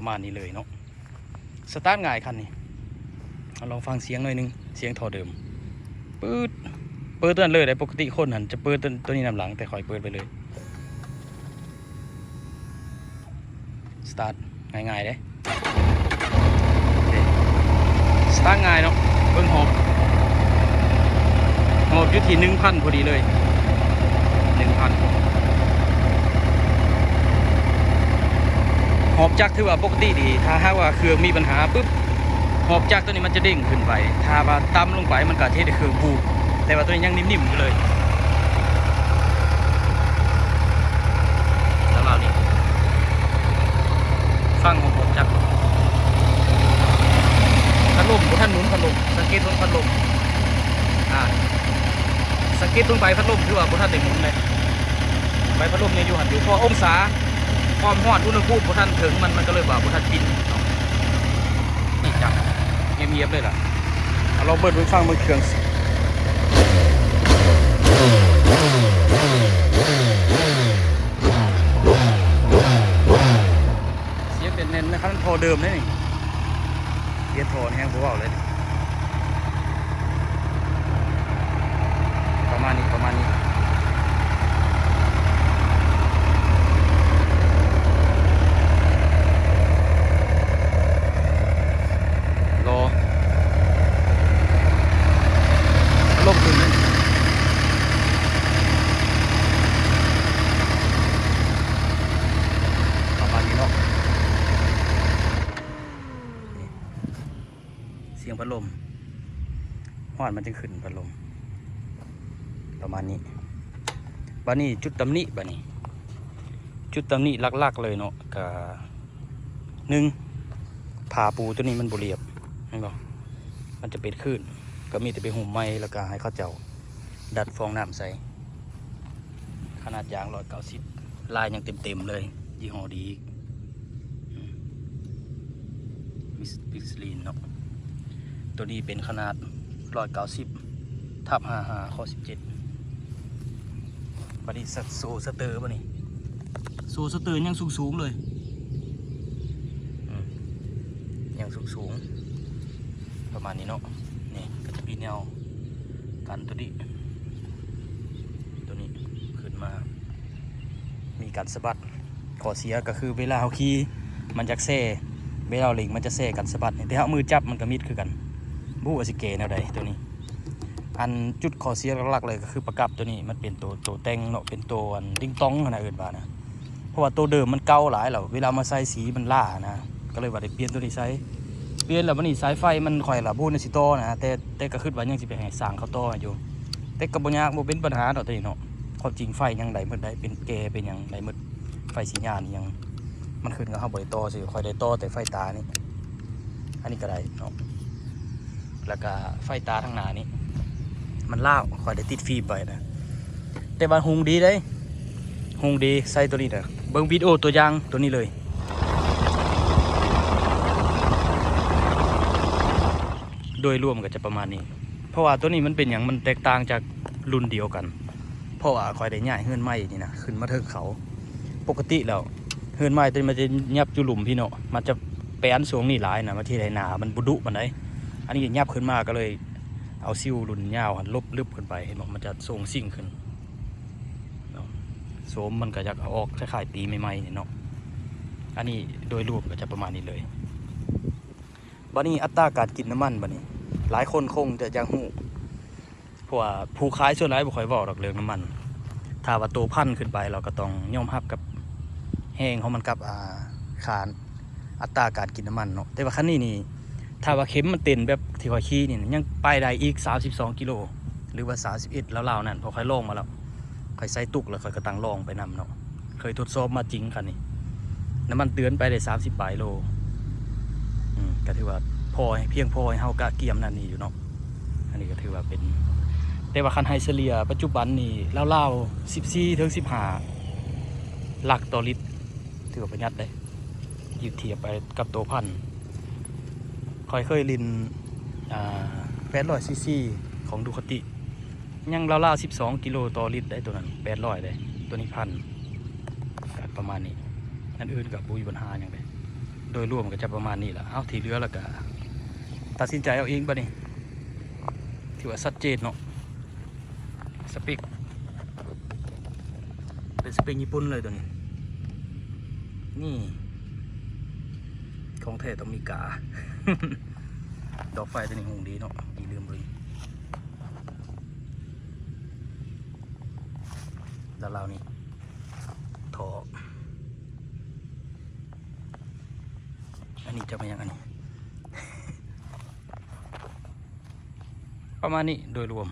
ປະມານນີ້ເລີຍເນາະ. ສະຕາດງ່າຍຄັນນີ້. ເຮົາລອງຟັງສຽງໜ້ອຍໜຶ່ງ, ສຽງທໍ່ເດີມ. ປຶດ, ເປີດຕົວນັ້ນເລີຍເດ້. ປົກກະຕິຄົນຫັ້ນຈະເປີດຕົວ, ຕົວນີ້ນຳຫຼັງ, ແຕ່ຂ້ອຍເປີດໄປເລີຍ. ສະຕາດງ່າຍໆເດ້. ໂອເຄ ສະຕາດງ່າຍເນາະ. ເບິ່ງຫອບ, ຫອບຢູ່ທີ່ໜຶ່ງພັນພໍດີເລີຍ. ໜຶ່ງພັນ. ຫອບຈັກຖືວ່າປົກກະຕິດີ. ຖ້າຫາກວ່າເຄື່ອງມີບັນຫາປຶບ, ຫອບຈັກຕົວນີ້ມັນຈະເດ້ງຂຶ້ນໄປ. ຖ້າວ່າຕ່ຳລົງໄປ, ມັນກໍຈະເຮັດໃຫ້ເຄື່ອງບູບ. ແຕ່ວ່າຕົວນີ້ຍັງນິ້ມໆຢູ່ເລີຍ. ແລ້ວລາວນີ້ ຟັງຂອງຜົມຈັກ ພັດລົມບໍ່ທັນໝູນ. ພັດລົມ ສັງເກດເບິ່ງພັດລົມ ອາ ສັງເກດເບິ່ງໃບພັດລົມ ຖືວ່າບໍ່ທັນໄດ້ໝູນເລີຍ. ໃບພັດລົມຍັງຢູ່ຫັ້ນຢູ່ ເພາະອົງສາຄວາມຮ້ອນ ອຸນຫະພູມບໍ່ທັນເຖິງ ມັນ ມັນກໍເລີຍວ່າບໍ່ທັນປິ່ນເນາະ. ນີ້ຈັກ ງຽບໆເລີຍລະ. ເອົາລອງເປີດເບິ່ງຟັງເບິ່ງເຄື່ອງ. ສຽງແໜ້ນໆນະ ຄັນທໍ່ເດີມເດ້ນີ້. ສຽງທໍ່ແຮງບໍ່ເວົ້າເລີຍ. ປະມານນີ້ ປະມານນີ້. ລໍ ລົງຂຶ້ນເລີຍ. ປະມານນີ້ເນາະ. ນີ້ ສຽງພັດລົມ ຮ້ອນມັນຈຶ່ງຂຶ້ນພັດລົມ ປະມານນີ້. ບາດນີ້ຈຸດຕຳໜິ ບາດນີ້ຈຸດຕຳໜິຫຼັກໆເລີຍເນາະ ກະ ໜຶ່ງ ຜ້າປູຕົວນີ້ມັນບໍ່ລຽບ ເຫັນບໍ່? ມັນຈະເປັນຄື້ນ ກໍມີແຕ່ໄປຫຸ້ມໃໝ່ ແລ້ວກໍໃຫ້ເຂົາເຈົ້າດັດຟອງນ້ຳໃສ່. ຂະໜາດຢາງຮ້ອຍເກົ້າສິບ ລາຍຍັງເຕັມໆເລີຍ ຍີ່ຫໍ້ດີ ອືມ ມິສ ມິຊລິນເນາະ. ຕົວນີ້ເປັນຂະໜາດຮ້ອຍເກົ້າສິບ ທັບຫ້າຫ້າ ຂໍ້ສິບເຈັດ. ບາດນີ້ ໂຊສະເຕີ ບາດນີ້ ໂຊສະເຕີຍັງສູງໆເລີຍ ອືມ ຍັງສູງໆ ປະມານນີ້ເນາະ. ນີ້ກໍຈະມີແນວກັນຕົວນີ້ ຕົວນີ້ຂຶ້ນມາ ມີກັນສະບັດ. ຂໍ້ເສຍກໍຄືເວລາເຮົາຂີ່ມັນຈະແຊ ເວລາເລັ່ງມັນຈະແຊກັນສະບັດນີ້ ແຕ່ເຮົາເອົາມືຈັບມັນກໍມິດຄືກັນ. ບໍ່ຮູ້ວ່າຊິແກ້ແນວໃດຕົວນີ້. ອັນຈຸດຂໍ້ເສຍຫຼັກໆເລີຍກໍຄືປະກັບຕົວນີ້ ມັນເປັນໂຕ ໂຕແຕ່ງເນາະ ເປັນໂຕອັນຕິງຕອງຫັ້ນນະ ເອີ້ນວ່ານະ. ເພາະວ່າໂຕເດີມມັນເກົ່າຫຼາຍແລ້ວ ເວລາມາໃສ່ສີມັນຫຼ້ານະ ກໍເລີຍວ່າໄດ້ປ່ຽນໂຕນີ້ໃສ່. ປ່ຽນແລ້ວບັດນີ້ສາຍໄຟມັນ ຂ້ອຍລະບໍ່ຮູ້ແນວຊິຕໍ່ນະ ແຕ່ ແຕ່ກໍຄິດວ່າຍັງຊິໄປໃຫ້ຊ່າງເຂົາຕໍ່ໃຫ້ຢູ່ ແຕ່ກໍບໍ່ຍາກ ບໍ່ເປັນບັນຫາດອກໂຕນີ້ເນາະ. ຄວາມຈິງໄຟຍັງໄດ້ໝົດໄດ໋ ເປັນແກ່ເປັນຫຍັງໄດ້ໝົດ ໄຟສັນຍານອີ່ຫຍັງ ມັນຂຶ້ນກັບເຮົາບໍ່ໄດ້ຕໍ່ຊື່ ຂ້ອຍໄດ້ຕໍ່ແຕ່ໄຟຕານີ້ ອັນນີ້ກໍໄດ້ເນາະ. ແລ້ວກະໄຟຕາທາງໜ້ານີ້ມັນລ້າວ ຂ້ອຍໄດ້ຕິດຟີມໄວ້ນະ ແຕ່ວ່າຮຸ່ງດີເດ້ ຮຸ່ງດີ ໃຊ້ໂຕນີ້ນະ. ເບິ່ງວິດີໂອຕົວຢ່າງໂຕນີ້ເລີຍ. ໂດຍລວມກໍຈະປະມານນີ້ ເພາະວ່າໂຕນີ້ມັນເປັນຫຍັງ ມັນແຕກຕ່າງຈາກລຸ້ນດຽວກັນ ເພາະວ່າຂ້ອຍໄດ້ຍ້າຍເຮືອນໃໝ່ນີ້ນະ ຂຶ້ນມາເທິງເຂົາ. ປົກກະຕິແລ້ວເຮືອນໄມ້ຕົວນີ້ມັນຈະຫຍັບຢູ່ລຸ່ມພີ້ເນາະ ມັນຈະແປນຊ່ວງນີ້ຫຼາຍນະ ມັນຊິໄດ້ໜ້າ ມັນບໍ່ດຸປານໃດ. ອັນນີ້ຫຍັບຂຶ້ນມາກໍເລີຍເອົາຊິວລຸ້ນຍາວຫັ້ນຫຼົບລຶບຂຶ້ນໄປ ເຫັນບໍ່ ມັນຈະສົ່ງຊິງຂຶ້ນເນາະ. ໂສມມັນກໍຢາກເອົາອອກ ຄ້າຍໆຕີໃໝ່ໆນີ້ເນາະ. ອັນນີ້ໂດຍລວມກໍຈະປະມານນີ້ເລີຍ. ບັດນີ້ອັດຕາການກິນນ້ຳມັນ ບັດນີ້ຫຼາຍຄົນຄົງຈະຢາກຮູ້ ເພາະວ່າຜູ້ຂາຍສ່ວນຫຼາຍບໍ່ຄ່ອຍເວົ້າດອກເລື່ອງນ້ຳມັນ. ຖ້າວ່າໂຕພັນຂຶ້ນໄປ ເຮົາກໍຕ້ອງຍອມຮັບກັບແຮງຂອງມັນກັບ ອ່າ ຄ່າອັດຕາການກິນນ້ຳມັນເນາະ. ແຕ່ວ່າຄັນນີ້ນີ້ ຖ້າວ່າເຂັມມັນເຕັ້ນແບບທີ່ຂ້ອຍຂີ່ນີ້ ຍັງໄປໄດ້ອີກສາມສິບສອງກິໂລ ຫຼືວ່າສາມສິບເອັດລາວໆນັ້ນ ເພາະຂ້ອຍລອງມາແລ້ວ. ຂ້ອຍໃສ່ຕຸກແລ້ວຂ້ອຍກໍຕັ້ງລອງໄປນຳເນາະ ເຄີຍທົດສອບມາຈິງຄັນນີ້ ນ້ຳມັນເຕືອນໄປໄດ້ສາມສິບປາຍໂລ ອືມ ກໍຖືວ່າພໍໃຫ້ ພຽງພໍໃຫ້ເຮົາກະກຽມນັ້ນນີ້ຢູ່ເນາະ. ອັນນີ້ກໍຖືວ່າເປັນ ແຕ່ວ່າຄັນໃຫ້ສະເລ່ຍປັດຈຸບັນນີ້ລາວໆສິບສີ່ເຖິງສິບຫ້າຫຼັກຕໍ່ລິດ ຖືວ່າປະຢັດເດ້ ທຽບໄປກັບໂຕພັນ. ຂ້ອຍເຄີຍຫຼິ້ນ ອ່າ ແປດຮ້ອຍຊີຊີຂອງດູຄາຕິ ຍັງລາວໆສິບສອງກິໂລຕໍ່ລິດໄດ໋ ໂຕນັ້ນແປດຮ້ອຍເດ້ ໂຕນີ້ພັນ ກໍປະມານນີ້. ອັນອື່ນກໍບໍ່ມີບັນຫາຫຍັງເດ້. ໂດຍລວມກໍຈະປະມານນີ້ລະ. ເອົາ ທີ່ເຫຼືອລະກະຕັດສິນໃຈເອົາເອງບາດນີ້. ຖືວ່າຊັດເຈນເນາະ ສະເປັກ ເປັນສະເປັກຍີ່ປຸ່ນເລີຍໂຕນີ້. ນີ້ ຂອງແທ້ຕ້ອງມີກາ. ດອກໄຟໂຕນີ້ຮຸ່ງດີເນາະ ດີລືມເບິ່ງ. ດ້ານລາວນີ້ ທໍ່ ອັນນີ້ຈະແມ່ນຫຍັງອັນນີ້? ປະມານນີ້ໂດຍລວມ.